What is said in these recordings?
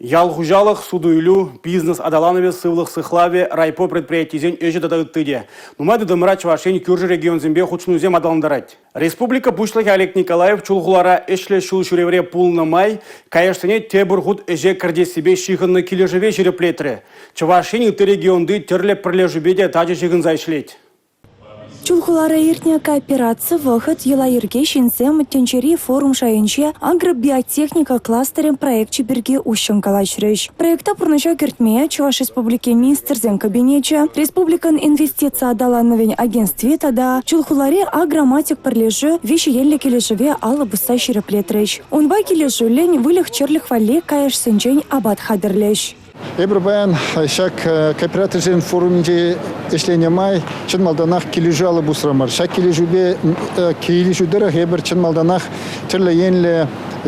Ял хуҫалӑх, суту-илӳ, бизнес аталанӑвӗ, сывлӑх сыхлавӗ, райпо предприятисен ӗҫӗ тата ытти те. Нумай тытӑмра Чӑваш Ен кӳршӗ регионсемпе хутшӑнусем аталантарать. Республика Пуҫлӑхӗ Олег Николаев Чулхулара ӗҫлӗ ҫул ҫӳревре пулнӑ май каяшсене тепӗр хут ӗҫе кӗртессипе ҫыхӑннӑ килӗшӗве ҫирӗплетрӗ. Чӑваш Ен ытти регионти тӗрлӗ пӗрлешӳпе те тачӑ ҫыхӑнса ӗҫлет. Чулхулара иртнӗ коопераци вӑхӑт йӑла-йӗрке ҫынсем тӗнчери форум шайӗнче агробиотехника кластерӗн проекчӗ пирки уҫҫӑн калаҫрӗҫ. Проекта пурнӑҫа кӗртме Чӑваш Республикин Министрсен Кабинечӗ, республикӑн инвестици аталанӑвӗн агентстви тата Чулхулари Агроматик пӗрлешӳ виҫӗ енлӗ килӗшӗве алӑ пусса ҫирӗплетрӗҫ. Унпа килӗшӳллӗн выльӑх-чӗрлӗх валли каяшсенчен апат хатӗрлӗҫ. Эпир паян ҫак кооператорсен форумӗнче ӗҫленӗ май чӑн малтанах килӗшӳ алӑ пусрӑмӑр. Ҫак килӗшӳпе килӗшӳ тӑрӑх эпир чӑн малтанах тӗрлӗ енлӗ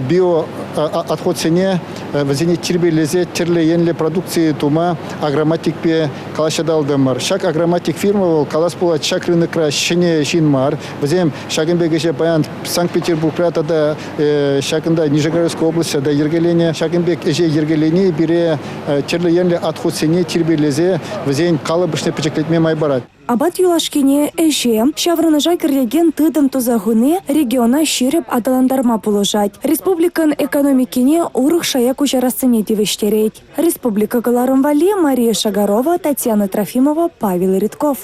биоотходсене вӗсене тирпейлесе тӗрлӗ енлӗ продукци тума агроматикпе калаҫса татӑлтӑмӑр. Ҫак агроматик фирма вӑл, калас пулать, ҫак рынокра ҫӗнӗ ҫын мар. Вӗсем ҫакӑн пек ӗҫе паян Санкт-Петербургра тата ҫакӑнта Нижегородской облаҫра та йӗркеленӗ. Ҫакӑн пек ӗҫе йӗркелени пире тӗрлӗ енлӗ отходсене тирпейлесе вӗсен калӑпӑшне пӗчӗклетме май парать. Апат юлашкине ӗҫе, ҫаврӑнӑша кӗртекен тытӑм туса хуни региона ҫирӗп аталантарма пулӑшать, республикӑн экономикине урӑх шая куҫарассине тивӗҫтерет. Республика кӑларӑм валли Мария Шагарова, Татьяна Трофимова, Павел Ритков.